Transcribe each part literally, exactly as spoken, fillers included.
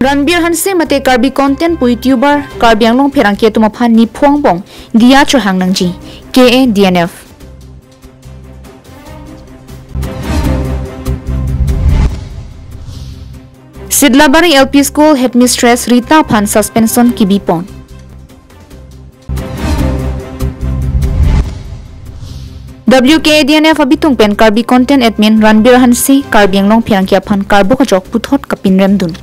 Ranbir Hanse mate Karbi content pu YouTuber Karbi Anglong pherangke atum aphan niphong angbong diya chohang nangji, K A D N F. Sidlabari L P School Headmistress Rita aphan suspension kibipon. W K A D N F abitung pen Karbi content admin Ranbir Hanse Karbi Anglong pherangke aphan karbok ajok puthot kapinrem dun.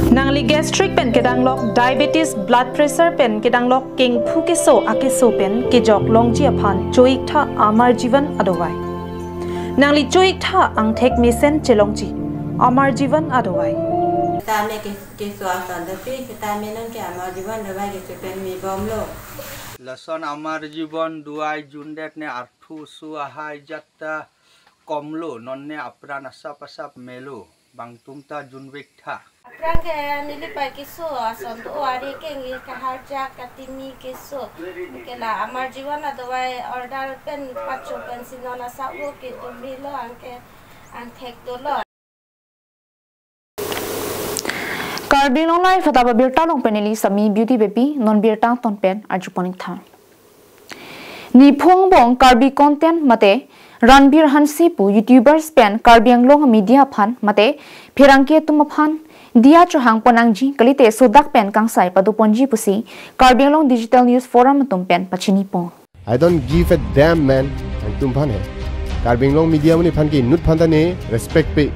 Nangli gastric pen kedanglok, diabetes, blood pressure pen kedanglok, kengphu keso akeso pen kejok longji aphan cho-iktha Amar Jeevan adawai. Nangli cho-iktha angthek mesen chelongji Amar Jeevan adawai. Tame ke keso ason dopi, tame non ke Amar Jeevan dawai kechepen mi bomlo. Lason Amar Jeevan dawai jundet ne arthu su ahai jatta komlo, non ne apran asap asap melo, bangtum ta junvek tha. Apran ke neli pai keso ason do, ari ke ngi kaharja katimi keso. Ke la Amar Jeevan adawai order pen pacho pensi non asap vo ke tumilo, anke angthek dolo. Karbi Anglong Live atap abirta along pen neli Sami Beauty Baby, non birta angton pen arjupon-iktha. Niphong angbong Karbi content mate Ranbir Hanse pu YouTubers pen Karbi Anglong media aphan mate pherangke atum aphan diya chohangpon nangji kalite sodak pen kangsai padoponji pusi Karbi Anglong Digital News Forum atum pen pachinipon. I don't give a damn, man. Nangtum aphan he. Karbi Anglong media monit aphan ke inut aphan ta ne respect pe.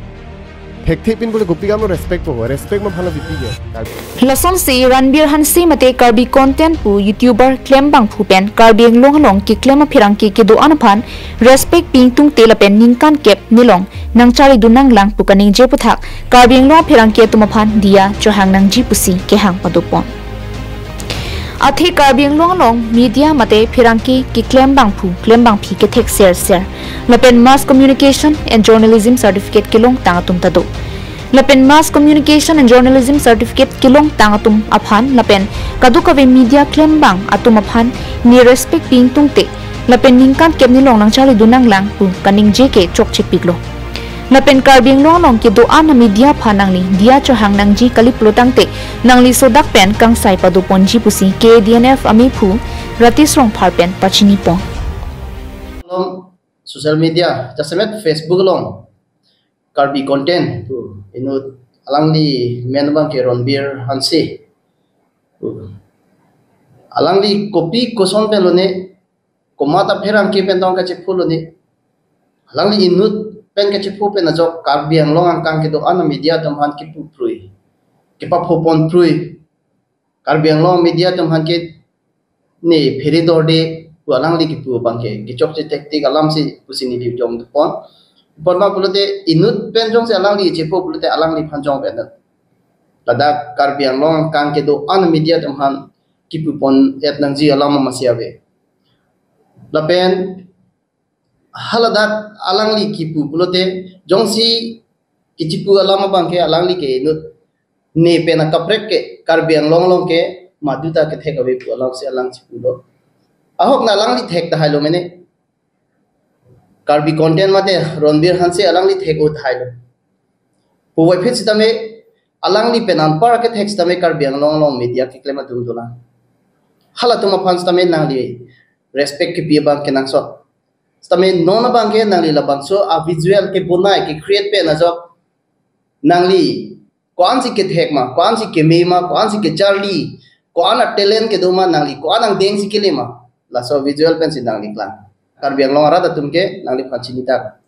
Thekthe pin bole kopi kam lo respect po, respect ma aphan lo pipi ke. Karbi Lasonsi Ranbir Hanse mate Karbi content pu YouTuber klembangphu pen Karbi Anglong along keklem apherangke kedo-an aphan respect pi ingtungte lapen ningkan kep nelong nangcharli dun nanglang pu kaningje aputhak Karbi Anglong apherangke atum aphan diya chohang nangji pusi kehang padopon. Athe Karbi Anglong along media mate pherangke keklembangphu klembangphi kethek serser lapen Mass Communication and Journalism Certificate kelongtang atum ta do. Lapen Mass Communication and Journalism Certificate kelongtang atum aphan lapen kadokave media klembang atum aphan ne respect pi ingtungte lapen ningkan kep nelong nangcharli dun nanglang pu kaningje ke chokchepiklo. Lapen Karbi Anglong along kedo-an amedia aphan nangli diya chohang nangji kali pulo tangte nangli sodak pen kangsai padoponji pusi K A D N F amephu Ratis Rongphar pen pachinipon. Along social media, jasemet Facebook along Karbi content pu inut alangli men abang ke Ranbir Hanse. Alangli kopi koson pen lone, komat apherangke pen tong kachephu lone. Alangli inut pen kachephu pen ajok Karbi Anglong angkang kedo-an amedia atum aphan kipu prui, kepapho pon prui. Karbi Anglong media atum aphan ke ne phere dorde pu alangli kipu abang ke kechokche tactic alam si pusi neli jong pon. Pon ma pulote inut pen jongsi alangli chepho pulote alangliphan jong pen ladak Karbi Anglong angkang kedo-an amedia atum aphan kipu pon-et nangji alam masi ave. Lapen haladak alangli kipu pulote jongsi kichipu alam abang ke alangli ke inut ne pen akaprek ke Karbi Anglong along ke maduta kethek ave pu alam si alang chipulo. Ahok na alangli thek tahai lo mene. Karbi content mate Ranbir Hanse alangli thek-o tahai lo. Puvoiphit sitame alangli pen anpar kethek sitame Karbi Anglong along media keklem atum dolang. Halatum aphan sitame nangli respect kipi abang kenangsot. Sitame non abang ke nangli labangso avisual kebonai kecreate pen ajok nangli ko-ansi kethek ma, ko-ansi keme ma, ko-ansi kecharli, ko-an atalent kedo ma, nangli ko-an angdeng si kele ma, laso visual pensi nangli klang. Karbi Anglong arat atum ke nangliphan chinitak.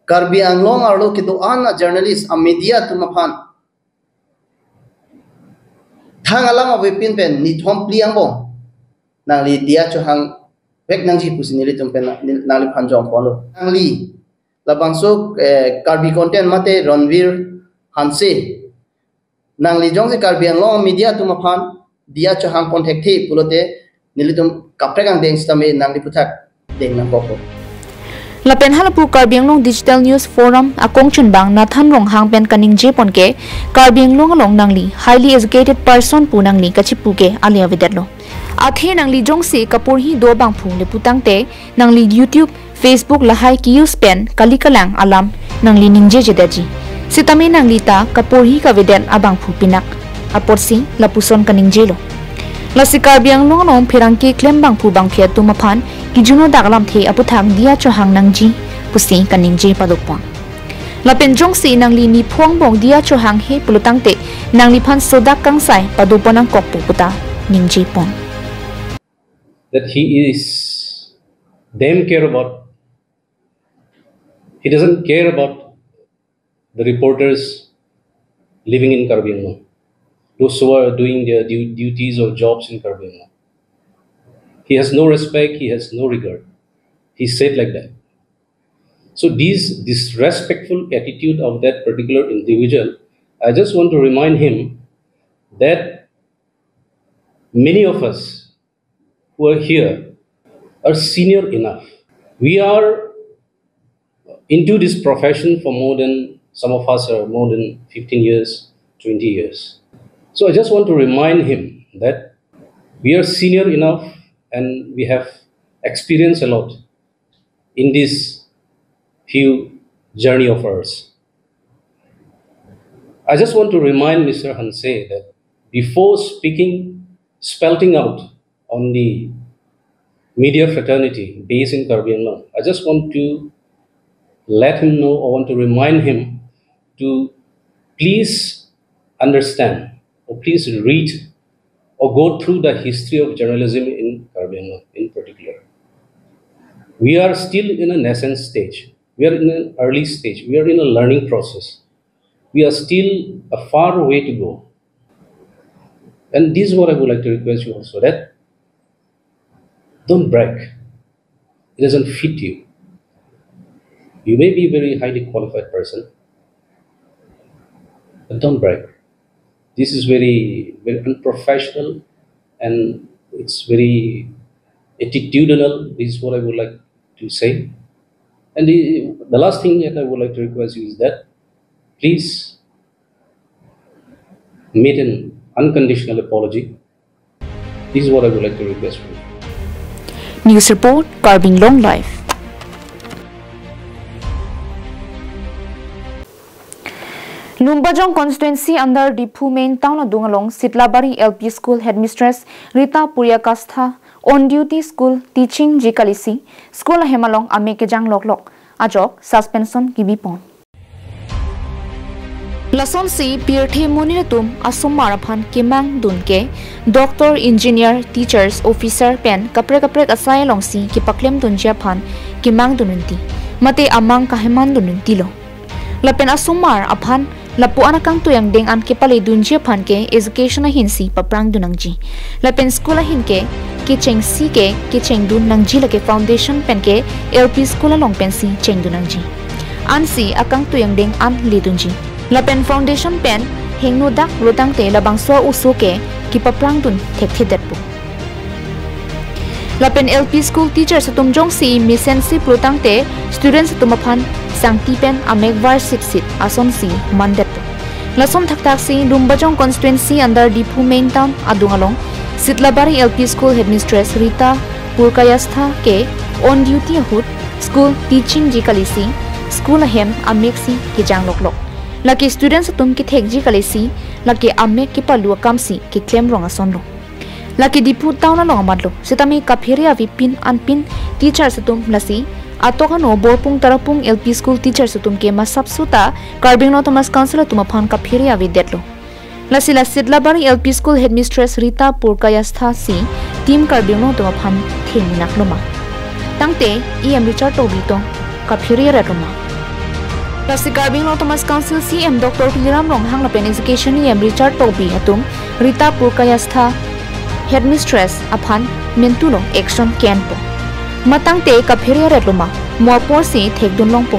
Karbi Anglong arlo kedo-an ajournalist, amedia atum aphan thang alam avepin pen nithom phli angbong nangli diya chohangvek nangji pusi nelitum pen nangliphan jong ponlo. Nangli labangso, eh, Karbi content mate Ranbir Hanse, nangli jongsi Karbi Anglong media atum aphan diya chohang pon thekthe pulote nelitum kaprek angdeng sitame nangli aputhak deng nangkokpo. Lapen halapu Karbi Anglong Digital News Forum akongchunbang Nathan Ronghang pen kaningje pon ke Karbi Anglong along nangli highly educated person pu nangli kachipu ke ale avedetlo. Athe nangli jongsi kaporhi do abangphu le putangte nangli YouTube, Facebook lahai ke-use pen kali kalang alam nangli ningjejedetji. Sitame nangli ta kaporhi kavedet abangphu pinak apotsi lapuson kaningjelo. Lasi Karbi Anglong along pherangke klem bangphu bangphi atum aphan kijuno dak alamthe aputhak diya chohang nangji pusi kaningje padopon. Lapen jongsi nangli niphong bong diya chohanghe pulotangte nangliphan sodak kangsai padopon nangkokpo puta ningjepon. That he is damn care about, he doesn't care about the reporters living in Karbi Anglong, those who are doing their du- duties or jobs in Karbi Anglong. He has no respect, he has no regard. He said like that. So this disrespectful attitude of that particular individual, I just want to remind him that many of us who are here are senior enough. We are into this profession for more than, some of us are more than fifteen years, twenty years. So I just want to remind him that we are senior enough and we have experienced a lot in this few journey of ours. I just want to remind Mister Hanse that before speaking, spelling out on the media fraternity based in Karbi Anglong, I just want to let him know, I want to remind him to please understand or please read or go through the history of journalism in Karbi Anglong in particular. We are still in a nascent stage. We are in an early stage. We are in a learning process. We are still a far way to go. And this is what I would like to request you also, that don't brag. It doesn't fit you. You may be a very highly qualified person, but don't brag. This is very, very unprofessional and it's very attitudinal. This is what I would like to say. And the, the last thing that I would like to request you is that please make an unconditional apology. This is what I would like to request from you. News report, Karbi Anglong Live. Lumbajong constituency under Diphu main town adung along Sitlabari L P school headmistress Rita Purkayastha on duty school teaching ji kalisi school ahem along amek kejang loklok ajok suspension kibipon. Lasonsi pirthe monit atum asomar aphan kemangdun ke doctor, engineer, teachers, officer pen kaprek kaprek asai alongsi kepaklem dunji aphan kemangdun unti, mate amang kaheman dun untilo. Lapen asomar aphan lapu-an akangtui angdeng an kepale dunji aphan ke education ahinsi paprang dun nangji. Lapen school ahin ke kechengsi ke kecheng dun nangji, lake foundation pen ke L P school along pensi cheng dun nangji. Ansi akangtui angdeng an le dunji. Lapen foundation pen hingno dak pulotangte labangso oso ke kepaprang dun thekthedetpo. Lapen L P school teachers atum jongsi mesensi pulotangte students atum aphan sangti pen amek varsitsit asonsi mandetpo. Lason thakthaksi Lumbajong constituency under Diphu main town adung along Sitlabari L P school headmistress Rita Purkayastha ke on duty ahut school teaching ji kalisi school ahem ameksi kejang loklok. Lake students atum kethekji kalisi lake amek kepalu akamsi keklem rong asonlo. Lake Diphu town along amatlo, sitame kaphere ave pin anpin teachers atum lasi atok ano Borpung Tarapung L P school teachers atum ke masapso ta Karbi Anglong Autonomous Council atum aphan kaphere avedetlo. Lasi la Sitlabari L P school headmistress Rita Purkayastha si Team Karbi Anglong atum aphan themunak loma? Tangte E M Richard Tokbi tong kaphere ret loma? Lasi Karbi Anglong Autonomous Council C M Doctor Tuliram Ronghang lapen Education E M Richard Tokbi atum Rita Purkayastha headmistress aphan mentulo action kenpo. Matangte kaphere ret loma, mo aporsi thekdun longpo?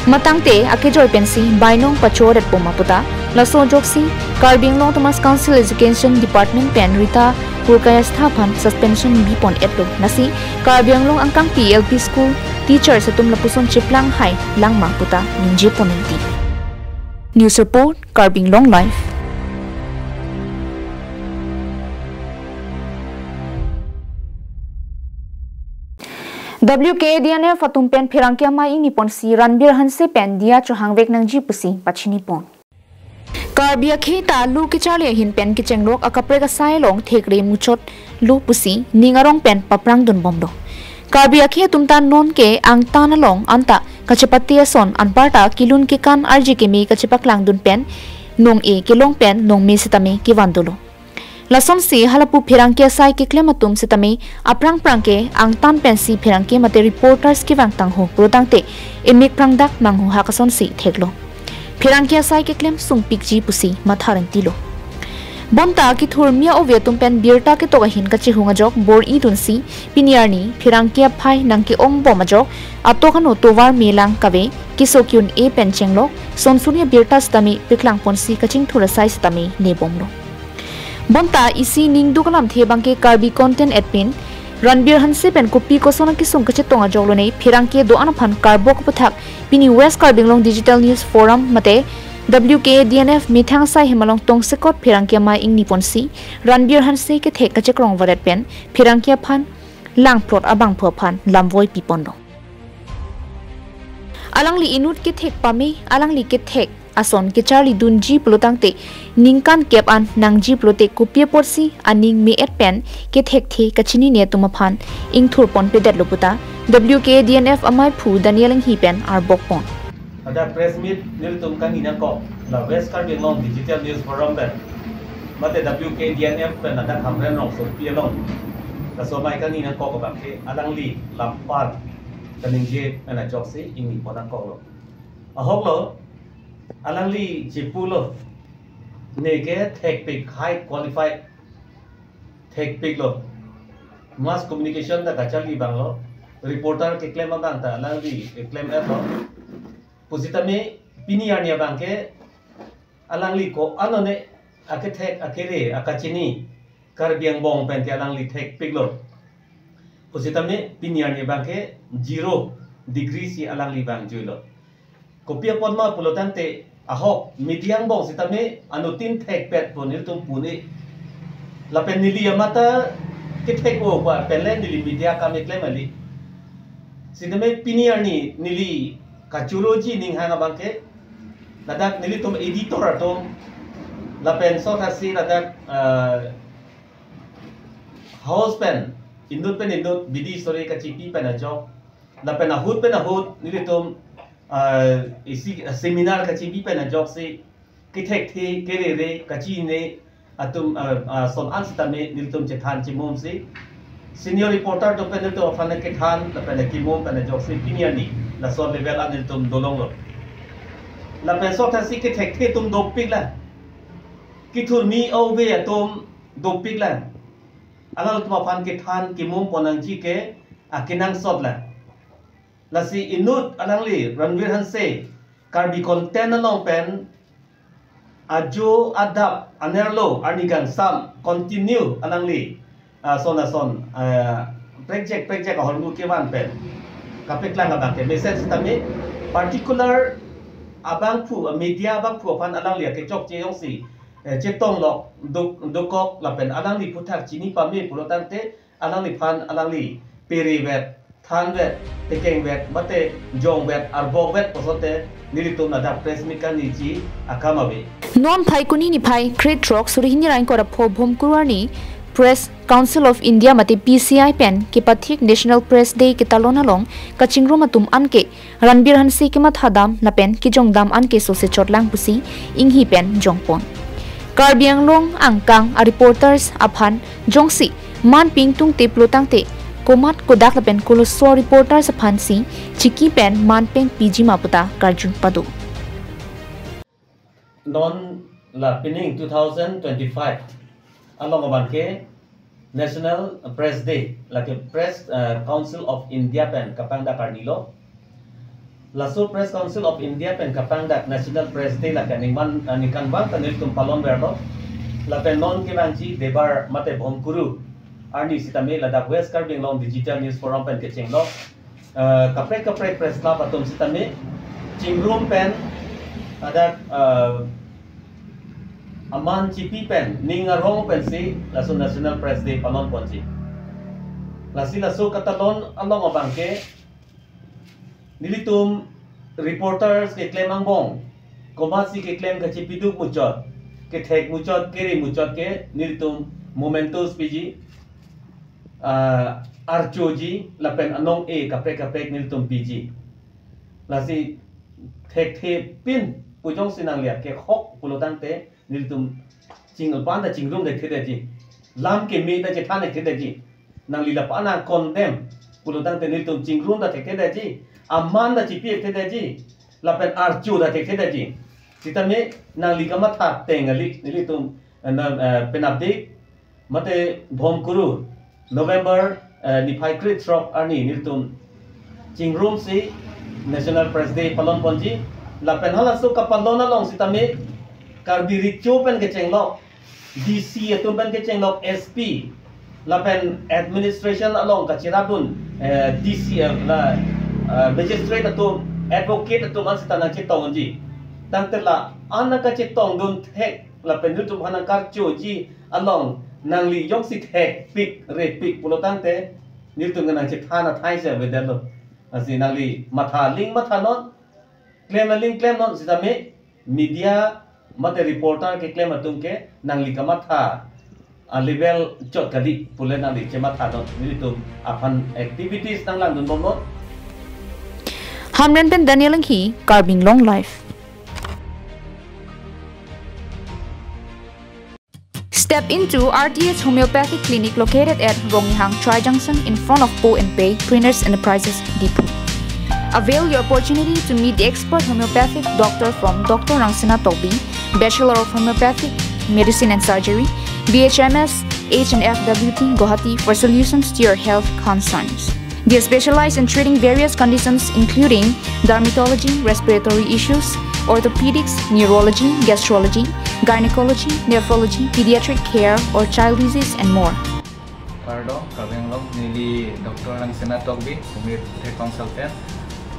Matangte akejoi pensi bainong pachoretpo ma puta, laso ajoksi Karbi Anglong Autonomous Council Education Department pen Rita Purkayastha aphan suspension bipon etlo, lasi Karbi Anglong angkangpi L P school teachers atum lapuson cheplang hai langma puta ningjepon unti. News report, Karbi Anglong Live. W K A D N F atum pen pherangke amei ingni ponsi Ranbir Hanse pen diya chohangvek nangji pusi pachini pon. Karbi akhei ta lu kecharli ahin pen kechenglok akaprek asai along thekre muchotlo pusi ning arong pen paprang dunbomlo. Karbi akhei atum ta non ke angtan along anta kachepate ason anparta kelun kekan arje keme kachepaklang dun pen nong-e kelong pen nongme sitame kevan dolo. Lasonsi halapu pherangke asai keklem atum sitame aphrang phrang ke angtan pensi pherangke mate reporters kevang tangho pulotangte emek phrangdak manghu hak asonsi theklo. Pherangke asai keklem sungpikji pusi matha rentilo. Bonta kethur mia ove atum pen birta ketok ahin kachehung ajok bor-i dunsi pini arni pherangke aphai nangke-ongbom ajok atok ano tovar melang kave keso ki-un-e pen chenglok sonsuri abirta sitame paklang ponsi kachingthur asai sitame nebomlo. Bonta isi ningduk alamthe abangke Karbi content admin Ranbir Hanse pen kopi koson akesung kachetong ajoklone pherangke do-an aphan karbok aputhak pini West Karbi Anglong Digital News Forum mate W K A D N F methang asai hem along tongsekot pherangke amei ingni ponsi Ranbir Hanse kethek kachekrong varet pen pherangke aphan langplot abangphu aphan lamvoi piponlo. Alangli inut kethek pame, alangli kethek ason kecharli dunji pulotangte ningkan kep an nangji pulote kopi apotsi aning me-et pen kethekthe kachinine atum aphan ingthur ponpedetlo puta W K A D N F ameiphu Daniel Enghi pen arbok pon. Ada press meet nelitum kangni nangkok la West Karbi Anglong Digital News Forum pen mate W K A D N F pen ada Hamren Rongsopi along laso amei kangni nangkok abangke alangli lampar kaningje pen ajoksi ingni pon nangkoklo. Ahoklo, alangli chipulo, neke thekpik, high qualified thekpiklo. Mass communication ta kacharli abanglo. Reporter keklem abang ta alangli keklem-etlo. Pusitame pini arni abangke alangli ko-an one akethek akere akachini Karbi angbong pen ke alangli thekpiklo. Pusitame pini arni abangke zero degree si alangli vangjuilo. Kopi apot ma pulotangte ahok media angbong sitame anuttin thekpet pu nelitum pu-un-e. Lapen neli amat ta kethek-o pa penle neli media akam keklem kali. Sitame pini arni neli kachoroji ninghang abangke ladak nelitum editor atum lapen sothasi ladak, ah, house pen inut pen inut bidi sore kachipi pen ajok lapen ahut pen ahut nelitum, ah, isi seminar kachipi pen ajoksi kethekthe kerere kachini atum, ah, ah, ason an sitame nelitum chethan chemumsi senior reporter atum pen nelitum aphan kethan lapen kemum pen ajoksi pini arni lason level an nelitum dolonglo. Lapen sothasi kethekthe atum dopiklo. Kethur mia ove atum dopiklo. Alangtum aphan kethan kemum pon nangji ke akenangsotlo. Lasi inut alangli Ranbir Hanse Karbi content along pen ajo adap anerlo arni kangsam continue alangli, ah, ason ason, ah, prekjak prekjak ahormu kevan pen kapaklang abangke mesen sitame particular abangphu, ah, media abangphu aphan alangli akechokche jongsi, eh, chetonglok dok dokok lapen alangli aphuthak chini pame pulotangte alangliphan alangli perevet, thanvet, tekengvet, mate jongvet, arbokvet pulote nelitum ladak press meet kangniji akam ave. Non Phaikuni niphai krethrok suri hini ra ingkoi ra pho Bhomkuru arni Press Council of India mate P C I pen kepathik National Press Day ketalon along kachingrum atum anke Ranbir Hanse kemathadam lapen kejongdam anke sose chotlang pusi Enghi pen jongpon. Karbi Anglong angkang areporters aphan jongsi man pingtungte pulotangte komat kodak lapen koloso reporters aphansi chiki pen man pengpiji ma puta karjun pado. Non la pining two thousand twenty-five along abangke National Press Day, lake Press, eh, Council of India pen kapangdak arnilo. Laso Press Council of India pen kapangdak National Press Day lake ningvan, eh, ningkanvang ta nelitum palonverlo. Lapen non kevangji Debar mate Bhomkuru arni sitame ladak West Karbi Anglong Digital News Forum pen kechenglo. Eh, kaprek kaprek press club atum sitame chingrum pen ladak, eh, aman chipi pen ning arong pensi laso National Press Day palon ponji. Lasi laso katalon along abang ke nelitum reporters keklem angbong, komatsi keklem kachipiduk muchot, kethek muchot, kere muchot ke nelitum mementos piji, ah, archoji, lapen anong-e kaprek kaprek nelitum piji. Lasi thekthe pin pu jongsi nangli akehok pulo tangte nelitum ching-, pan ta chingrum thekthedetji. Lam keme ta chethan thekthedetji. Nangli lapu-an nang condemn pulo tangte nelitum chingrum ta thekthedetji. Aman ta chipi thekthedetji. Lapen archo ta thekthedetji. Sitame nangli kamatha ateng kali nelitum, eh, na, eh, penapdik mate Bhomkuru November, eh, niphai krethrok arni nelitum chingrumsi National Press Day palon ponji. Lapen halaso kapalon along sitame Karbi Recho pen kechenglok, D C atum pen kechenglok, S P, lapen administration along kachirapdun, eh, D C, eh, la, eh, magistrate atum, advocate atum an sita nangchetongji. Tangte la-an nangkachetongdun thek lapen nelitum aphan nangkarchoji along nangli jongsi thekpik repik pulo tangte nelitum ke nangchethan athai si avedetlo. Lasi nangli matha aling mathanon, klem aling klemnon, sitame media mate reporter keklem atum ke nangli kamatha alevel chot kali pule nangli chemathanon, nelitum aphan activities nanglangdunbomnon. Hamren pen Daniel Enghi, Karbi Anglong Live. Step into R T H Homeopathic Clinic located at Ronghang Tri Junction in front of Po and Pei Printers Enterprises, Diphu. Avail your opportunity to meet the expert homeopathic doctor from Doctor Rangsina Tokbi, Bachelor of Homeopathic Medicine and Surgery, B H M S, H and F W T, Guwahati for solutions to your health concerns. They specialize in treating various conditions including dermatology, respiratory issues, orthopedics, neurology, gastrology, gynecology, nephrology, pediatric care, or child disease, and more. Kardom, Karbi Anglong, neli Doctor Rangsina Tokbi, homeopathic consultant.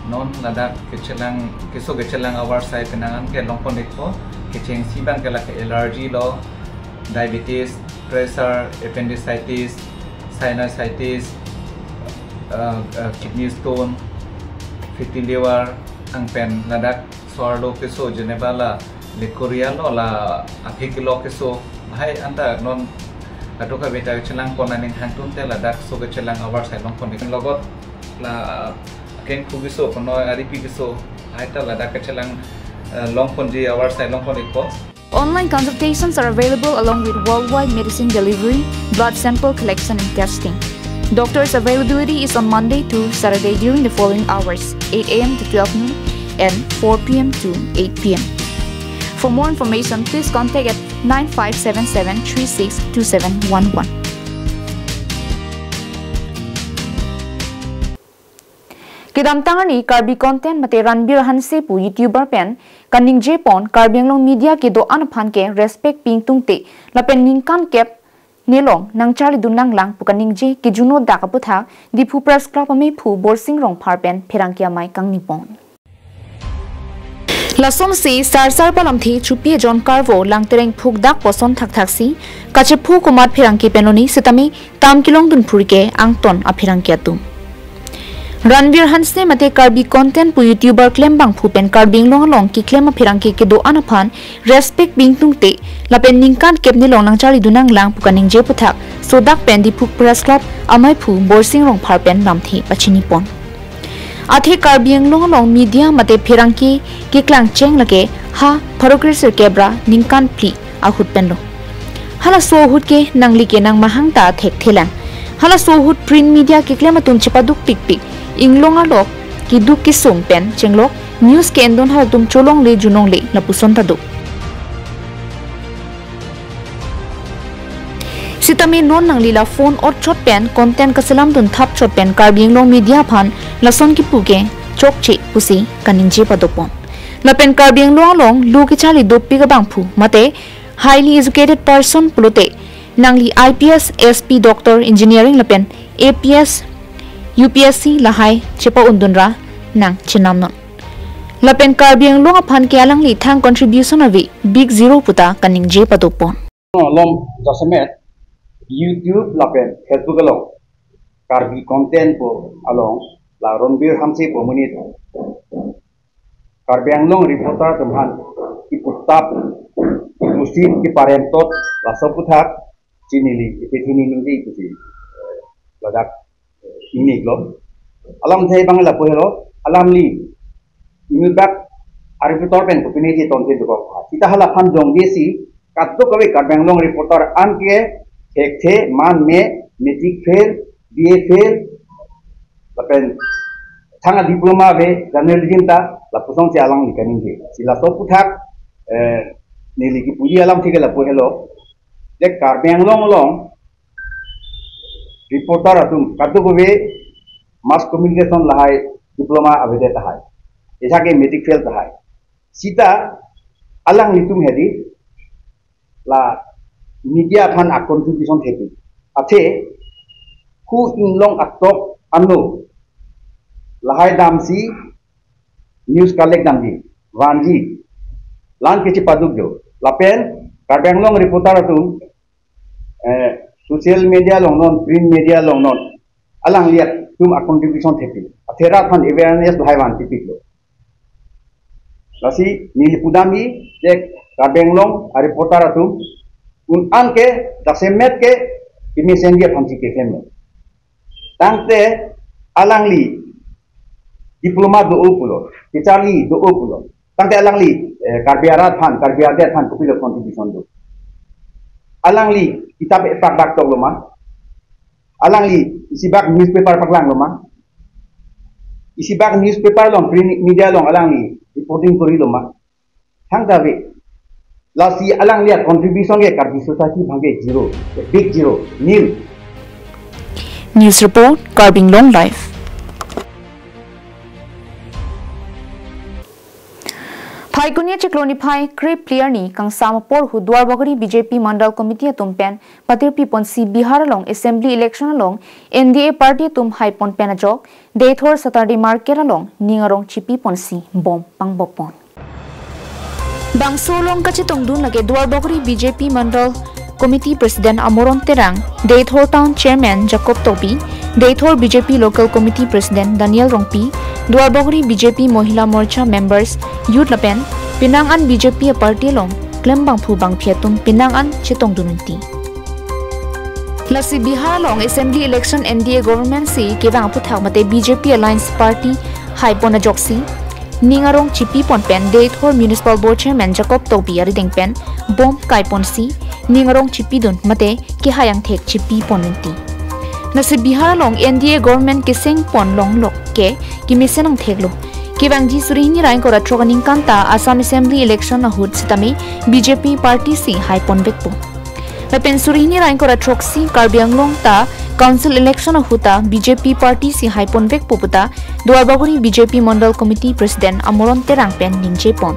Non ladak kechelang, keso kechelang avarsai penang an ke longpon-ikpo, kechengsi abang ke lake allergy lo, diabetes, pressure, appendicitis, sinusitis, uh, uh, kidney stone, fatty liver, anpen ladak so-arlo keso jeneba la leukorrhea lo, la aphi kilo keso, lahai anta non kadokave ta chelangpon aning hangtun te ladak so kechelang avarsai longpon-ik. Logot la akengkhu keso, konoi aripi keso, lahai ta ladak kechelang, eh, longponji avarsai longpon-ikpo. Online consultations are available along with worldwide medicine delivery, blood sample collection and testing. Doctor's availability is on Monday to Saturday during the following hours, eight A M to twelve noon and four P M to eight P M. For more information, please contact at nine five seven seven three six two seven one one. Kedamtang arni Karbi content mate Ranbir Hanse pu YouTuber pen kaningjepon Karbi Anglong media kedo-an aphan ke respect pi ingtungte lapen ningkan kep nelong nangcharlidun nanglang pu kaningje kejuno dak aputhak Diphu Press Club amei phu Borsing Rongphar pen pherangke amei kangnipon. Lasonsi sarsar palamthe chupi ajon karvo Langtereng phukdak poson thakthaksi kachephu komat pherangke pen lone sitame tam kelongdun phurke angton apherangke atum. Ranbir Hanse mate Karbi content pu YouTuber klembangphu pen Karbi Anglong along keklem apherangke kedo-an aphan respect pi ingtungte lapen ningkan kep nelong nangcharlidun nanglang pu kaningje aputhak sodak pen Diphu Press Club amei phu Borsing Rongphar pen lamthe pachinipon. Athe Karbi Anglong along media mate pherangke keklangcheng lake ha pharo kresirkep ra ningkan phli ahut penlo. Halaso ahut ke nangli ke nangmahang ta thekthelang. Halaso ahut print media keklem atum chepaduk pikpik, inglong arlo keduk kesung pen chenglok, news ke-endon halatum cholongle junongle lapuson ta do. Sitame non nangli la phone otchot pen content kaselamdun thapchot pen Karbi Anglong media aphan lason kipu ke chokche pusi kaningje padopon. Lapen Karbi Anglong along lo kecharli dopik abangphu mate highly educated person pulote nangli I P S, S P, doctor, engineering lapen A P S, U P S C lahai chepa-undun ra nangchenamnon. Lapen Karbi Anglong aphan ke alangli thang contribution ave big zero puta kaningje padopon. Along jasemet YouTube lapen Facebook along Karbi Content pu along la Ronbir Hanse pu amonit Karbi Anglong reporter atum aphan kiputap, kipusit, kiparemtot, laso aphuthak si neli ipithini nungji pusi ladak ingni lo. Alamthe abang lapu helo, alangli inut bak a-reporter pen kopine si tonte dokok. Sita hala aphan jongdesi kadokave Karbi Anglong reporter anke thekthe, man me, matric fail, B A fail, lapen thang a-diploma ave journalism ta, lapuson si alangli kaningje. Si laso aphuthak, eh, neli kipuji alamthe ke lapu helo. Je Karbi Anglong along reporter atum kadokave mass communication lahai diploma avedet tahai, ejak ke matric fail tahai. Sita alanglitum hedi la media aphan a-contribution thepi. Athe hu inglong atok ano lahai damsi news collect damji, vanji, la-an kechepaduk jo. Lapen Karbi Anglong reporter atum, eh, social media along non, print media along non, alanglitum a-contribution thepi. Athe rat aphan awareness lahai van tipiklo. Lasi neli pudamji je Karbi Anglong a-reporter atum un-an ke jasemet ke kemesen dia aphan si keklemlo. Tangte alangli diploma do-o pulo, kecharli do-o pulo. Tangte alangli, eh, Karbi arat aphan, Karbi adet aphan kopilo contribution do? Alangli kitap eprak dak tok lo ma? Alangli isibak newspaper paklang lo ma? Isibak newspaper along, print media along alangli reporting kori lo ma? Thangta ave. Lasi alangli a-contribution ke Karbi society aphan ke zero, big zero, nil. News report, Karbi Anglong Live. Phaikuni achiklo niphai krepli arni kangsam apor hu Duarbagori B J P Mandal Committee atum pen patirpi ponsi Bihar along assembly election along N D A party atum haipon pen ajok Deithor Saturday Market along ning arong chipi ponsi bom pangbopon. Bangso along kachetongdun lake Duarbagori B J P Mandal Committee President Amoron Terang, Deithor Town Chairman Jacob Tokbi, Deithor B J P Local Committee President Daniel Rongpi, Duarbagori B J P Mohila Morcha members, youth lapen penang an B J P a-party along klem bangphu bangphi atum penang an chetongdun unti. Lasi Bihar along assembly election N D A government si kevang aphuthak mate B J P alliance party haipon ajoksi ning arong chipi pon pen Deithor Municipal Board Chairman Jacob Tokbi arideng pen bom kaiponsi ning arong chipidun mate kehai angthek chipi pon unti. Lasi Bihar along N D A government keseng pon longlo ke kemesen angthek lo. Kevangji suri hini ra ingkoi ra throk aningkan ta Assam Assembly election ahut sitame B J P party si haipon vekpo. Lapen suri hini ra ingkoi ra throksi Karbi Anglong ta council election ahut ta B J P party si haipon vekpo puta Duarbagori B J P Mandal Committee President Amoron Terang pen ningje pon.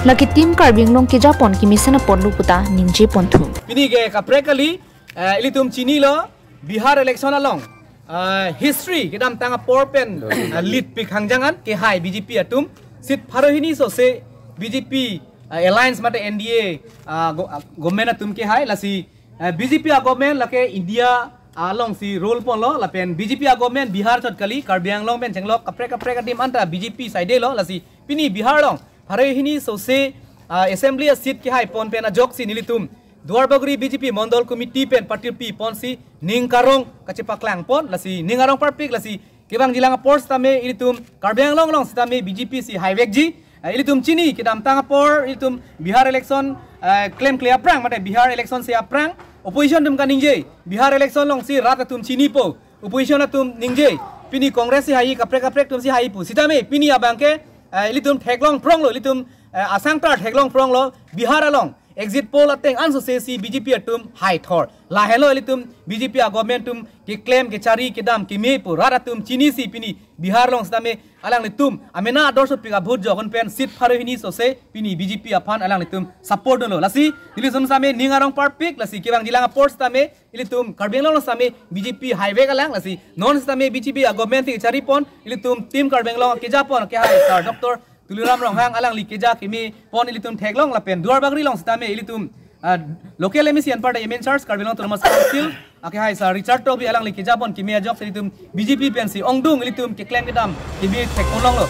Lake team Karbi Anglong kejapon kemesen apor lo puta ningje ponthu. Pini ke kaprek kali, eh, ilitum chinilo Bihar election along, eh, history kedamtang apor pen, eh, lead pik hangjangan kehai B J P atum seat pharo hini sose B J P, eh, alliance mate N D A, eh, go-, eh, government atum kehai lasi, eh, B J P a-government lake India alongsi rule ponlo lapen B J P a-government Bihar chot kali, Karbi Anglong pen chenglok kaprek kaprek adim anta B J P side lo lasi pini Bihar along pharo hini sose, ah, assembly a-seat kehaipon pen ajoksi nelitum Duarbagori B J P Mandal Committee pen patirpi ponsi ning karong kachepaklang pon lasi ning arong parpik lasi kevangjilang apor sitame ilitum Karbi Anglong along sitame B J P si haivekji. Ah, ilitum chini kedamtang apor ilitum Bihar election, ah, klemkle aphrang mate Bihar election si aphrang opposition atum kaningje Bihar election alongsi rat atum chinipo, opposition atum ningje pini Congress si hai, kaprek kaprek atum si hai pu. Sitame pini abang ke, eh, ilitum theklong pronglo, ilitum, eh, asangtar theklong pronglo, Bihar along exit poll ateng ansose si B J P atum haithor. Lahelo ilitum B J P a-government atum keklem kechari kedam keme pu rat atum chinisi pini Bihar along sitame alanglitum amena ador sopik a-vote jokon pen seat pharo hini sose pini B J P aphan alanglitum support dunlo. Lasi nelitum sitame ning arong parpik lasi kevangjilang apor sitame ilitum Karbi Anglong sitame B J P haivek alang lasi non sitame B J P a-government ti chari pon ilitum team Karbi Anglong kejapon kehai Sir Doctor Tuliram Ronghang alangli keja keme pon ilitum theklong lapen Duarbagori along sitame ilitum Ah, local M A C anparta M in charge Karbi Anglong Autonomous Council akehai Sir Richard Tokbi alangli kejapon kimi ajok si ilitum B J P pensi ongdung ilitum keklem kedam kimi thekpon longlo.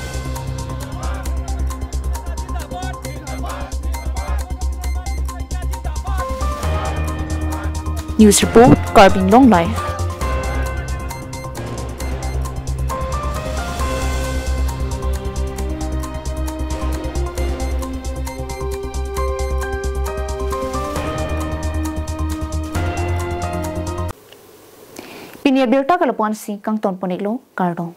News report, Karbi Anglong Live. Pini abirta ke lapu-an si kangton pon-iklo, kardom.